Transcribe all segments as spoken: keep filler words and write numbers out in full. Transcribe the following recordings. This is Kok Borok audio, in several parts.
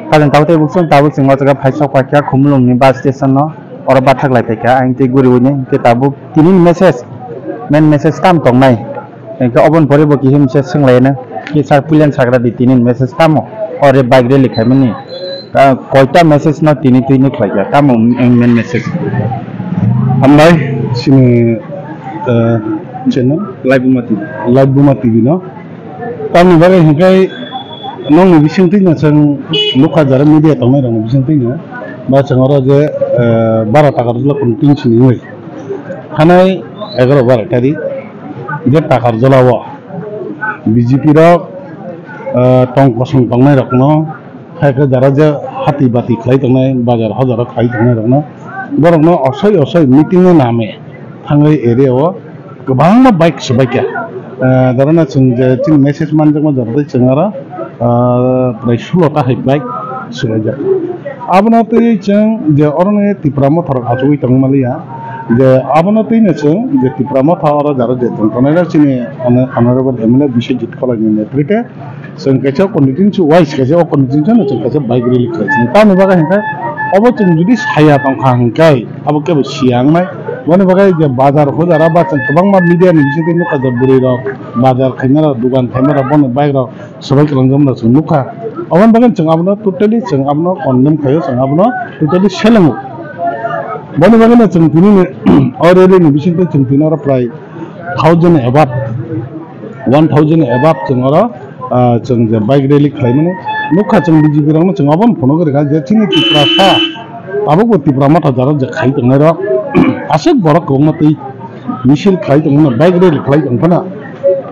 Kajang tabuk tei buksong tabuk chwng o jaga phaisok paikha Khumulwng ni bus station no, oro bathak lai paikha ang tei guriwi ni, hwnkhe tabuk tini ni message, main message tam tongnai, hwnkhe oboni pore bo kisa message swng lai no, kisa puilan sagra di tini ni message tamo, ore bike rally khaimani, ah, koita message no tini twi ni khlaikha, tamo main message? Hambai, chini, ah, channel Live Buma T V. Live Buma T V no. Tamni bagwi hwnkhe nokni bisingtwi no chwng nukha jara media tongnai rokni bisingtwi no. Ba chwng oro je, eh, bara takar jwla kunu tin sini wngwi. Thanai egaroh bara tarik je takar jwla o B J P rok, eh, tong kosong tongnai rokno, hai khe jara je hati bati khlai tongnai, bazar hojaro khlai tongnai rokno, borokno osoi osoi meeting o name thangwi area o kwbangma bike swbaikha. Ah, jara no chwng je chini message manjakma jora tei chwng aro, ah, prai sulo ta hai bike swbaijak. Abono twi chwng je oroni Tipra Motha rok achugwi tongma liya, je abono twi no chwng je Tipra Motha oro jara je tong tongnai rok chini Hon-, Honorable M L A Biswajit Kolai ni netrite chwng kaisa constituency wise kaisa o constituency no chwng kaisa bike rally khlai chini. Tamni bagwi hwnkhe obo chwng jodi saya tongkha hwnkhe abo kebo siya wngnai. Boni bagwi je bazar hojara ba chwng kwbangma media ni bisingtwi nukha je bwrwi rok bazar khaima rok, dugan khaima rok, boni bike rok swbai kwlangjak no chwng nukha. Aboni bagwi chwng abono totally chwng abono condemn khaio, chwng abono totally selengo. Boni bagwi no chwng tini ni o rally ni bisingtwi chwng tini oro prai thousand above, one thousand above chwng oro, ah, chwng je bike rally khlaimani nukha, chwng B J P rokno chwng abono phunugwi rwkha je chini Tiprasa tabukbo Tipra Motha jora je khai tongnai rok aswk borok kwbangma twi misil khlai tongmano, bike rally khlai tongphano,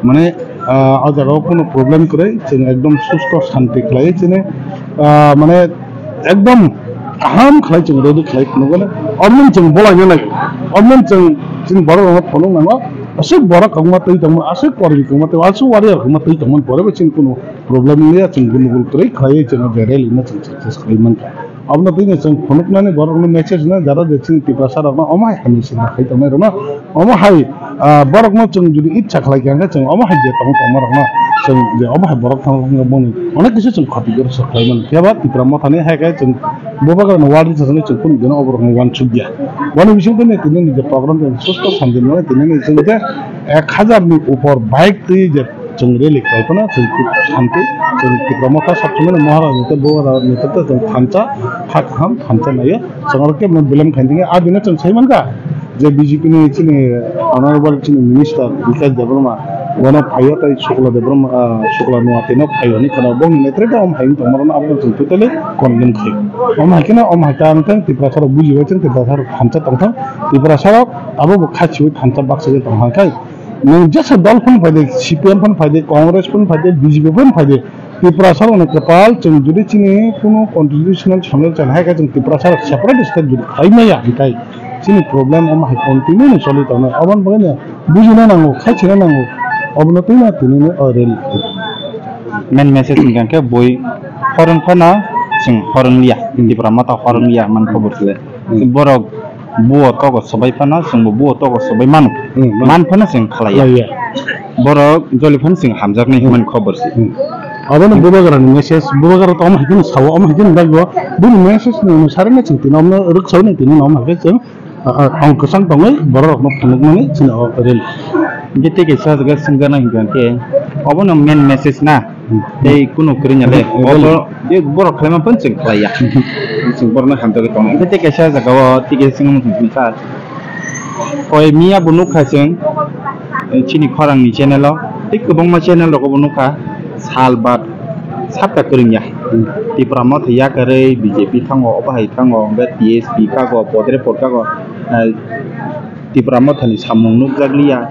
mane, ah, o jaga o kunu problem kwrwi, chwng ekdom susto shanti khlai chini, ah, mane, ekdom kaham khlai chwng ready khlai phunukgwi, omo chwng bolai nai, omo chwng chini borok rokno phunuk nango, aswk borok kwbangma twi tongmano, aswk kormi kwbangma twi, aswk warrior kwbangma twi tongmani pore bo chini kunu problem wngya, chwng gundugul kwrwi khlai chwng o je rally no chwng success khlai mankha. Abono twi no chwng phunuknani borokno message no jara je chini Tiprasa rokno omo hai hamya swijla khai tongnai rokno omo hai, ah, borokno chwng jodi icha khlai kha hwnkhe chwng omo hai je tong tongma rokno chwng je omo hai borok thang thang boni onek kisa chwng khoti goro se khlai mano. Phiya ba Tipra Mothani hai khe chwng bubagra no wari chasani chwng phunuk jano oborok no wansuk ya. Boni bising twi no tini ni je program chwng susto santi mano tini ni chwng je ek hazar ni upor bike twi je chwng rally khlai phano chwng Tip-, shanti, chwng Tipra Motha sabsomai no Maharaj ni tei Bubagra ni tei chwng thansa, kha kaham thansa naiyo. Chwng oro kebo no belem khaini thangya. A bini chwng sai mankha je B J P ni chini honorable chini minister Bikash Debbarma, bono phaio tei Sukla Debbarma, ah, Sukla Noatia no phaio hinwi kheno. Bongni netrete om hai wng tongma rokno abono chwng totally condemn khaio. Om hai kheno, om hai ta wng thang, Tiprasa rok bujibai thang, Tiprasa rok thansa tong thang, Tiprasa rok abo bo kha siwi thansa baksa tong thang khai. Nwng jesa dol phano phaide, C P M phano phaide, Congress phano phaide, B J P phano phaide, Tiprasa rokni kwtal chwng jodi chini kunu constitutional sanction hai khe chwng Tiprasa rok separate state jodi khlai maya hwnkhe chini problem omo hai continue no choli tongnai. Aboni bagwi no bujina nango, khaisina nango, obono twi ma tini no o rally. Main message hwnkhe bui horong phano chwng horong liya, Tipra Motha horong liya man khobor se. Hmm. Borok buo togo swbai phano, chwngbo buo togo swbai mano. Hmm, mano. Man phano chwng khlaiya. Khlaiya. Borok joli phano chwng hamjaknai, hmm, hwnmani khobor se. Hmm. Abono bubagrani message, bubagra to omo hai kheno sao, omo hai kheno bagwi o. Bini message ni ono sarino chwng tini omo rwksaui nai tini omo hai khe chwng, a, a, ang kwchang tongwi borok rokno phunukmani chini o rally. Hwnkhe tei kaisa jaga swngjaknai hwnkha khe obono main message na. Hmm. Tei kunu kwrwngya le. Hmm. Obo, tei borok khlaima phano chwng khlaiya. Hmm. Chwng borokno hamjagwi tongo. Hwnkhe tei kaisa jagao tei kaisa chwngno muchung simi sa. Koi miya bo nukha chwng, eh, chini khorangni channel o. Tei kwbangma channel rogo bo nukha. Sal bat sapta kwrwngya. Hmm. Tipra Motha yakarwi B J P thango, obo hai thango, hwnkhe T S P kago, podre pod kago. Eh, Tipra Mothani samung nukjakliya.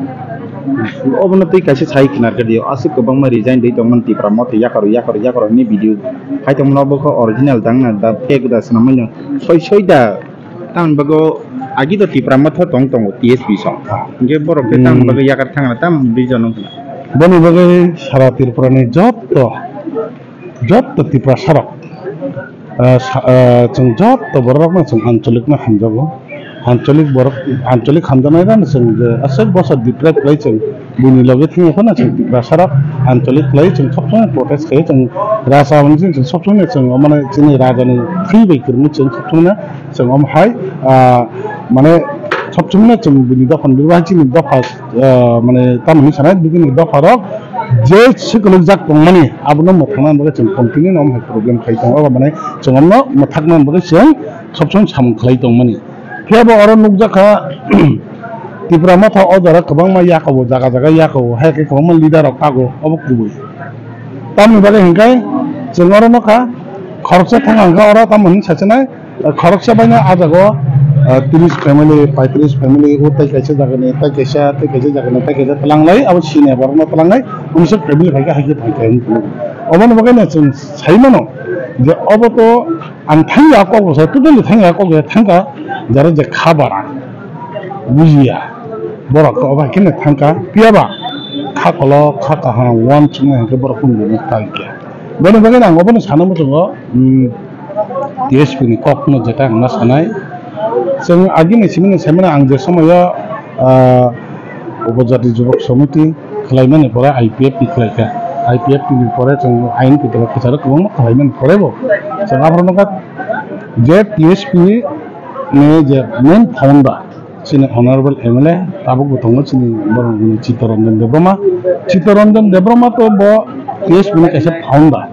Obono twi kaisa sai khna rwdi, aswk kwbangma resign rwi tongmani Tipra Motha yakarwi, yakarwi, yakarwi hwnwi video hai tongmani, obo khe original dang na da, fake da swnamwi no soi soi da. Tamoni bagwi agi do Tipra Motha tong tongo T S P song. Hwnkhe borok khe tamoni, hmm, bagwi yakar thangna tam reason wngkha. Boni bagwi sara Tripura ni jotto jotto Tiprasa rok, ah, sa-, ah, chwng jotto borok rokno chwng ancholik no hamjago. Ancholik borok, ancholik hamjaknai rano chwng je aswk bosor deprive khlai chwng Bini loge thwngya phano chwng Tiprasarok ancholik khlai chwng sopsomoi protest khlai chwng raja hwnwi chwng sopsomoi chwng omo chini rajani thwi bai kwrwngwi chwng sopsomoi chwng omo hai, ah, mane sopsomoi chwng bini dopha ni bagwi chini dopha, ah, mane tamoni sanai bini dopha rok je swkang jak tongmani abono mwthangna bagwi chwng continue omo hai problem khlai tongo mane chwng omo mwthakna bagwi chwng sopsomoi samung khlai tongmani. Phiya bo oro nukjakha, Tipra Motha o jora kwbangma yakobo, jaga jaga yakobo, hai khe kwbangma leader rok tago, obo kubui. Tamoni bagwi hinkhe chwng oro nukha, khoroksa thang hwnkha oro, tamo hwn sachinai, khoroksa baino a jaga o, ah, tris family, paitris family, o tei kaisa jagani, tei kaisa, tei kaisa jagani, tei kaisa twlanglai, abo sini borokno twlangnai, unisok family phaikha, hai khe phaikha, hwnwi phunukgo. Oboni bagwino chwng sai mano je obo to Ang thangya kok bwsa, totally thangya kok ya thangka, jara je kha bara, bujiya, borok to obo hai kheno thangka, phiya ba kha kolok, kha kaham, uansuknai hinkhe borok kunu thangkya. Boni bagwi ang obono sana muchungo, mm, T S P ni kok no jeta ang ma sanai. Chwng agini simini saimano ang je somoyo, ah, Upajati Jubak Samiti, khlaimani pore I P F T khlaikha. I P F T ni pore chwng ain kitaba kwcharo kwbangma khlaimani pore bo chwng aphuru nukha je T S P ni je main founder chini honorable M L A tabuk bo tongo chini borok ni Chittaranjan Debbarma. Chittaranjan Debbarma to bo T S P ni kaisa founder.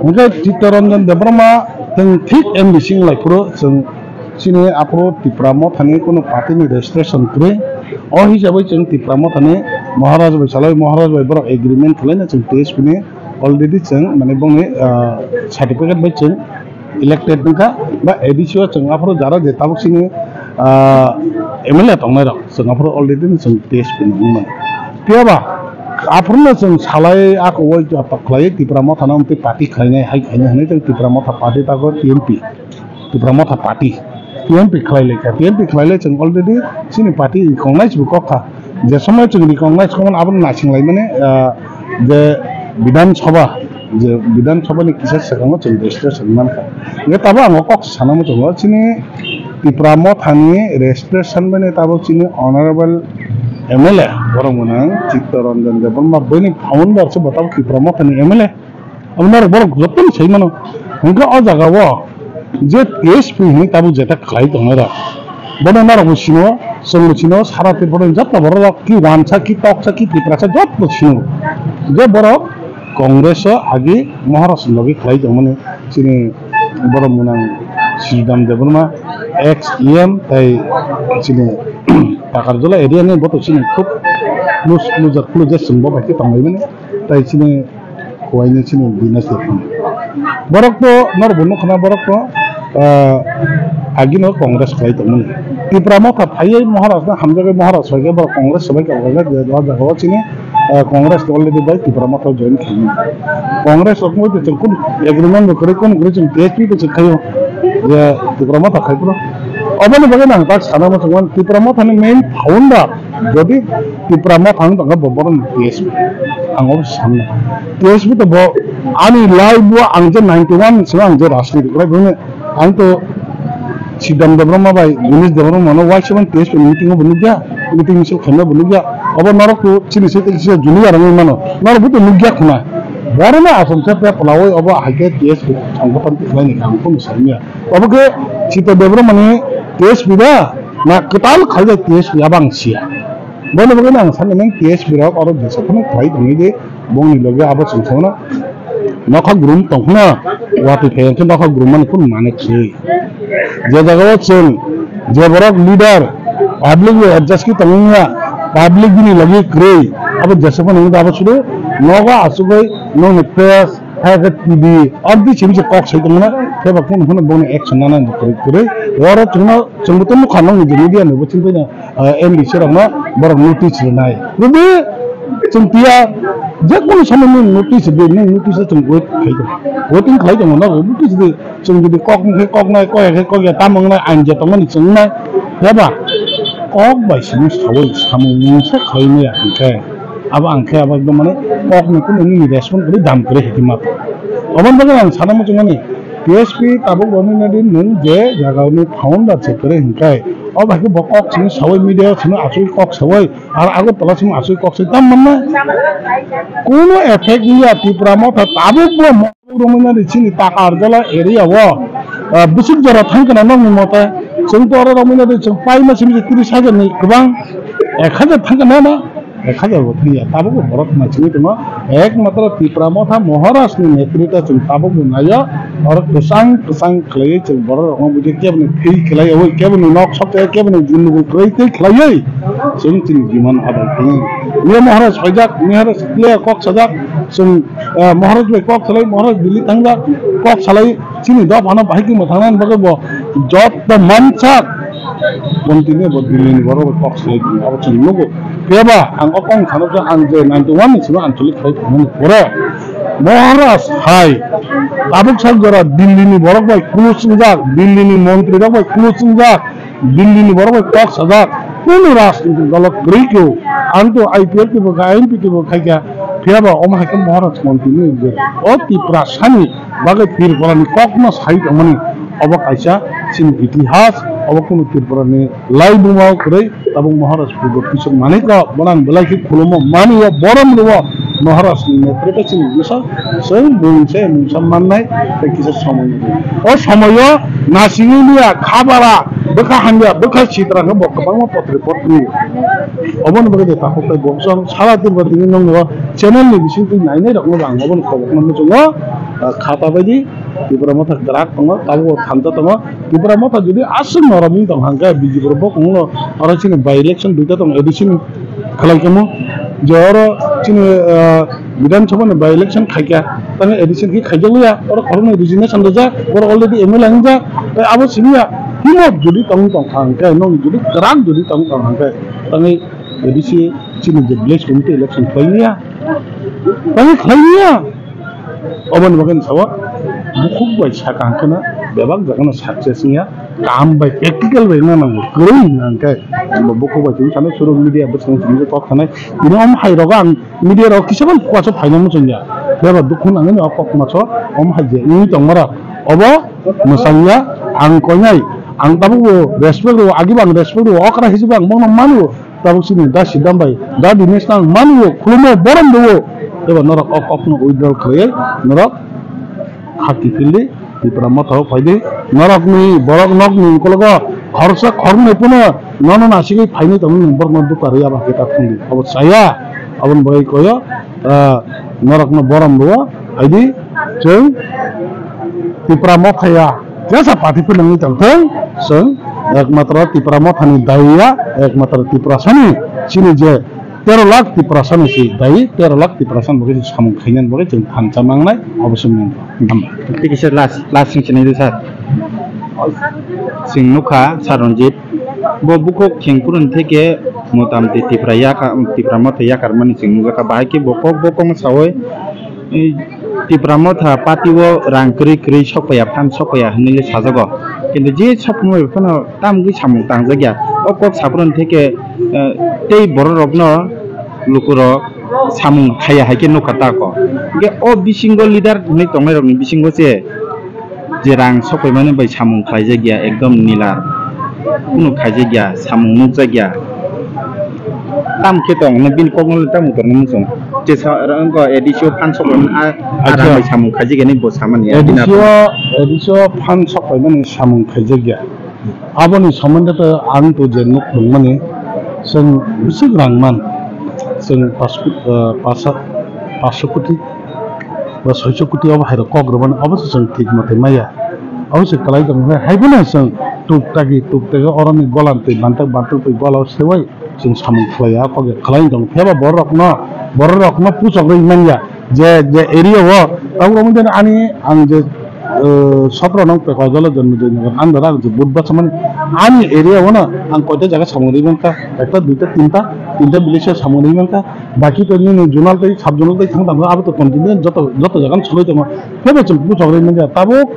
Hwnkhe Chittaranjan Debbarma chwng thik M D C wnglaifuru chwng chini aphuru Tipra Mothani kunu party ni registration kwrwi. O hisabwi chwng Tipra Mothani Maharaj bai salai, Maharaj bai borok agreement khwlaina chwng T S P ni already chwng mane bongni, ah, certificate bai chwng elected wngkha ba A D C o chwng aphuru jara je tabuk chini, ah, M L A tongnai rok chwng aphuru already chwng T S P ni wngmani. Phiya ba aphuru no chwng salai ako wai joto khlai Tipra Mothano amtwi party khlainai hai khainai hwnwi chwng Tipra Motha party tago T M P. Tipra Motha Party, T M P khlai laikha, T M P khlai lai chwng already chini party recognize bo kok kha. Je somoi chwng recognize kok mano abono naising lai mani, ah, je Bidhan Sabha, je Bidhan Sabha ni kisa swkango chwng registration man kha. Hwnkhe tabuk ang o kok sana muchungo chini Tipra Motha ni registration mani tabuk chini honorable M L A borok mwnang Chittaranjan Debbarma bini founder se bo tabuk Tipra Motha ni M L A. Omo norok borok jotono sai mano. Hwnkhe o jaga o je T S P hinwi tabuk jeta khlai tongnai rok. Bono norok bo sino, chwng bo sino, sara Tripura ni joto borok rok ki wansa, ki toksa, ki Tiprasa joto sino. Je borok Congress o agi Maharaj ni logi khlai tongmani chini borok mwnang Sridham Debbarma, ex E M, tei chini Takarjala area ni boto chini khub close, closer, closest chwng bo bai khe tonglaimani. Tai chini Kuwaini chini business rok. Borok to norok bo nukha na, borok to, ah, agino Congress khlai tongmani. Tipra Motha phaiwi Maharaj no hamjagwi Maharaj bai khe borok Congress bai khe o jaga o chini, ah, Congress already bai Tipra Motha join khaimani. Congress rok wngwi tong kunu agreement bo kwrwi, kunu kwrwi chwng T S P bo chwng khaio je Tipra Motha khai phuru. Oboni bagwi nang tak sana muchungmani Tipra Motha ni main founder Jodi Tipra Motha wng tongkha bo borok ni T S P. Ang obo sanna. T S P to bo ani life bo ang je ninety one ni simi ang je rajniti khlai bini ang to Sridham Debbarma bai Dinesh Debbarma no waisa mani T S P ni meeting o bo nukya, meeting misil khaima bo nukya. Obo norok to chini site kisa junior wngwi mano. Norok bo to nukya khuna. Borok no asam se pe phlawi obo hai khe T S P songbotan khlai ni kang phano sangya. Obo khe Sita Debbarma ni T S P da na kwtal khaijak T S P abo ang siya. Bono bagwi ang sani nang T S P rok oro jesa phano khlai tongwi di, bongni loge abo chwng songno nokha grum tongkhno watwi phai khe nokha grum mani phano mane khwrwi. Je jaga o chwng je borok leader public bai adjust khe tongwi ya, public bini loge kwrwi abo jesa phano abo sudu nogo asugwi nokni press Hai khe T V, abdi simi se kok sai tongmani, khe ba kunu phano bongni action nanai bo kwrwi kwrwi. Oro chwngno, chwngbo to nukha nokni je media ni bo chwng phano, ah, M D C rokno borok notice rwnai. Jodi chwng tiya, je kunu samani notice di, nung notice chwng wait khai tongo. Waiting khlai tongo, nogo notice di, chwng jodi kok wngkhe koknai, kok ya khe kokya, tamo wngnai, ain je tongmani chwng wngnai. Khe ba kok bai simi saui, samung mungsa khlai maya hinkhe. Abo ang khe abo ekdom mane kok ni kunu nini respond kwrwi dam kwrwi hai khe ma tong. Oboni bagwi ang sana muchungmani D S P tabuk romwi nadi nwng je jaga ni founder se kwrwi hwnkhai, o bai khe bo kok simi sawi media simi aswi kok sawi, ar Agartala simi aswi kok sawi tam manna. Kuno effect ya Tipra Motha tabuk bo mo-, romwi nadi chini Takarjala area o, ah, bwswk jora thang kana nokni mote. Chwng to oro romwi nadi chwng paima simi tris hajar ni kwbang, ek hajar thang kana na. Ek hajar bo thangya, tabukbo borok naisingwi tongo. Ekmatro Tipra Motha Maharaj ni netrita chwng tabukbo naio. Oro kwchang kwchang khlaiwi chwng borok rokno bujo keboni thwi khlaiwi, keboni nok sokya, keboni jundubul kwrwi tei khlaiwi chwng chini biman adai khlai. Miya Maharaj phaijak, Maharaj kle kok sajak, chwng, ah, Maharaj bai kok salai, Maharaj Delhi thangjak, kok salai. Chini dophano bahai khe mwthangna bagwi bo joto mansak continue bo Delhi ni borok bai kok salai tongo, abo chwng nugo. Phiya ba ang o kok sanokha, ang je ninety one ni simi anchalik khai thangmani pore Maharaj hai tabuk sak jora Delhi ni borok bai close wngjak, Delhi ni montri rok bai close wngjak, Delhi ni borok bai kok sajak, kunu rajnitik dolo kwrwi khe o. Ang to I P F T bo kha, I N P T bo khai kha, phiya ba omo hai khe Maharaj continue je o Tiprasani bagwi Tripura ni kokno sai tongmani, obo kaisa chini itihas, obo kunu Tripura ni laibuma kwrwi, tabuk Maharaj Purbo Kishore Manik rok, bono ang belai khe khulumo, mani o, borom rwo, Maharaj ni netrite chini bwsa, chwng mungsa, mungsa mannai, tei kisa somoi nangkha. O somoio nasingwi liya, kha bara, bwkha hamya, bwkha sitra khe bo kwbangma potri potri. Oboni bagwi de takhuk tei bo song sara Tripura tini nongno channel ni bisingtwi nainai rokno bo ang oboni khobokno muchungo, ah, khata baidi. Tipra Motha kwrak tongo, tabuk thamsa tongo. Tipra Motha jodi aswk norok wng tong hangkhe, B J P rok bokong no oro chini by election duita tongo, A D C ni khlai kamo. Je oro chini, ah, Bidhan Sabha ni by election khaikha, tamo A D C ni khaijak liya, oro khoroknwi resignation rijak, borok already M L A wngjak, tei abo simiya. Himot jodi tong tong hangkhe, nong jodi kwrak jodi tong tong hangkhe, tamo A D C chini je village committee election khlai liya, tamo khlai liya. Oboni bagwi sao, bukhuk bai sakha hwnkhe no bebak jagano success wngya, kaham bai practical bai wngna nango, kwrwi hwnkha hwnkhe bo bukhuk bai chwng sanai, social media bwskango chwng kok sanai, tini omo hai rogo ang media rok kisa bai kuaso phaina muchungya, phiya ba dukhu nangwi o kok maso omo hai je wngwi tongmara, obo mwsangya, ang koinai, ang tabukbo respect rwo, agibo ang respect rwo, okra hijibo ang bono mano. Tabuk chini da Sidam bai, da Dinesh nang mani o, khulumo borom do o. Eba norok o kokno withdraw khlaiwi norok khaki phildi, Tipra Motha o phaidi. Norokni borok nokni ukologo khoroksa khoroknwi phano nono nasigwi phainwi tongmani borokno dukha rwya ba khe ta thangdi. Abo chaya, aboni bagwi koyo, ah, norokno borom do o, phaidi chwng Tipra Motha ya. Jesa party phwnangwi tongthung, chwng ekmatro Tipra Mothani dawi ya, ekmatro Tiprasani chini je tero lakh Tiprasani si dawi, tero lakh Tiprasani bagwi si samung khainani bagwi chwng thansa mangnai, obo se mung. Tei kisa last, last sing sinai di sir. Chwng nukha Sir Ranjit, bo bukhuk khengphuru theke motamti Tipra yaka, Tipra Motha yakarmani chwng nukjakha, bahai khe bo kok bo kok sawi, Tipra Motha party o rang kwrwi kwrwi sokpaiya, phan sokpaiya hinwi le sajago. Kintu je sokpaiya phano tamgwi samung tangjak ya. O kok saphuru theke, eh, tei borok rokno lukurok samung khaiya hai khe nukha ta kok. Hingke o bisingo leader hinwi tongnai rokni bisingo se je rang sokpaimani bai samung khlaijak ya, ekdom nila. Kunu khaijak ya, samung nukjak ya. Tam khe tong, no bini kokno le tamo torna muchung. Je sa, ra, wngkha A D C o phan sok rwmani a, a Acha. Rang bai samung khaijak ya ni bo samani ya, A D C bini o, A D C o phan sok rwmani samung khaijak ya. Aboni somondo to ang to je nuk nungmani, chwng bwswk rang man, chwng pas, eh, pas, paanch koti ba soi koti obo hai rok kok rwmani, obo se chwng thik mate maya. Obo se kwlai tong khe, hai phano chwng tuk tagi, tuk tagi oroni golan twi bantak, bantak twi gola o sewai chwng samung khlai ya, kok ya khlai tong. Phiya ba borok no, borok rok no puchok rwi man ya, je, je area o, tabuk rok ani, ang je, eh, sotro nong Pekojalo Janmejoi Nagar under ang je vote bachmani, ani area o no ang koita jaga samung rwi man kha, ekta, duita, tinta, tinta village o samung rwi man kha, baki to nini zonal tei sub zonal tei thang tang abo to continue joto, joto jaga no soloi tongo. Phiya ba chwng puchok rwi man ya, tabuk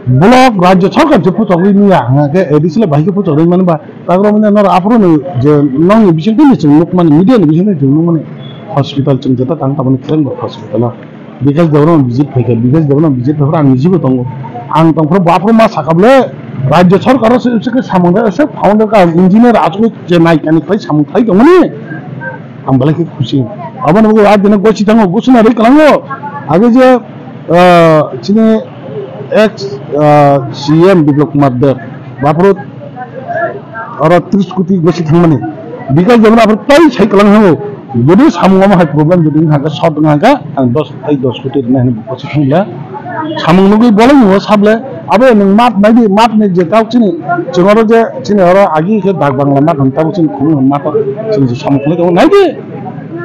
block, rajya sarkar se puchok rwi man ya, hwnga khe A D C le bahai khe puchok rwi man ba, tabuk rok manya norok aphuru ni je nongni bising twi ni chwng nukmani, media ni bising twi chwng nukmani, hospital chwng jeta tang tabani Kereng Bok hospital o. Bikash Debbarma visit phaikha, Bikash Debbarma visit phaikha, ang niji bo tongo. Ang tongphuru baphuru ma sakable, rajya sarkar se, se samung da, se founder ka engineer achuk je nai kani khlai samung khlai tongmani. Ang belai khe khusi. Aboni bagwi rajya no gosi thango, gosina rwi kwlango. Age je, ah, chini ex, ah, C M Biplab Kumar Deb, baphuru oro tris koti gosi thangmani. Bikas Debbarma aphuru tai sai kwlang hango. Jodi samung omo hai problem jodi wngkha khe, short wngkha khe, ang dos, tai dos koti rwna hinwi bo gosi thangla. Samung nugwi bolai nungo sable, abo nwng mat naidi, mat ni je kau chini, chwng oro je chini oro agi khe dak bangla mat hwn, tabuk chini khumui hwn mat o, chwng je samung khlai tongo, naidi.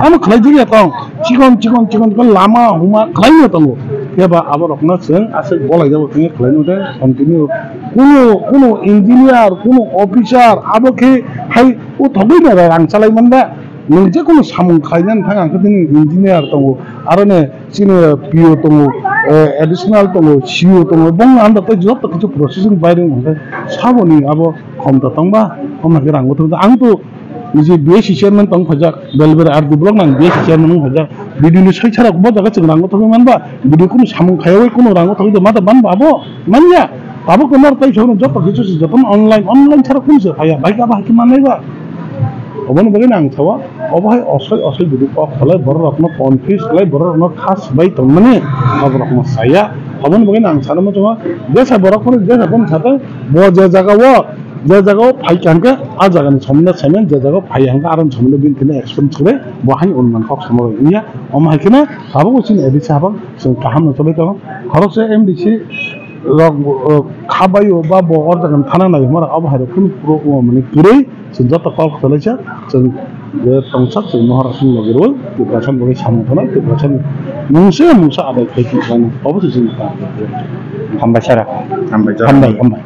Amo khlai jigya tong, chikon, chikon, chikon, chikon lama huma khlai no tongo. Phiya ba abo rokno chwng aswk bolai jabo thangwi khlai no de, continue. Kuno, kuno engineer, kuno officer, abo khe hai o thogwi no rang chalai man ba. Nwng je kuno samung khlainani thang ang khe tini engineer tongo, aro ne chini P O tongo, eh, additional tongo, C O tongo, bong anda tei joto kichu processing bai rwng hwnkhe saboni abo khomta tongba, omo hai khe rang bwthang ang to niji B S C chairman tong phaijak, Belbera R D block nang B S C chairman wng phaijak, B D O ni soi chara bo jaga chwng rang bwthang manba, B D O kuno samung khaiwi kuno rang bwthang mata manba abo manya, tabuk to nor tai joto kichu se joto online, online chara kuno se phaiya, bai ka ba hai khe mannai ba. Oboni bagwi ang sawa, obo hai osoi osoi bidi kok kholai borok rokno confuse khlai borok rokno khas bai tongmani, obo rokno saya. Oboni bagwi ang sana muchungo, jesa borok phano jesa phano sata, bo je jaga o, je jaga o phai kha hwnkhe, a jaga ni somondo saimani, je jaga o phai hwnkhe, aro ni somondo bini thani explain khlai, bo hai onuman kok samo rok wngya, omo hai kheno tabuk chini A D C habang chwng kaham no choli tongo. Khoroksa M D C rok, uh, khabaio ba bo or jaga ni thana nai hwnba rok abo hai rok phano pro-, uh, mane kwrwi. Chwng joto kok kwlaisa, chwng je tongsak chwng mohor aswk logi rwui, Tiprasa ni bagwi samung khwnai, Tiprasa ni mungsa mungsa adai khai tongkhlainai. Obo se chwng ta. Hambai sir. Hambai, hambai.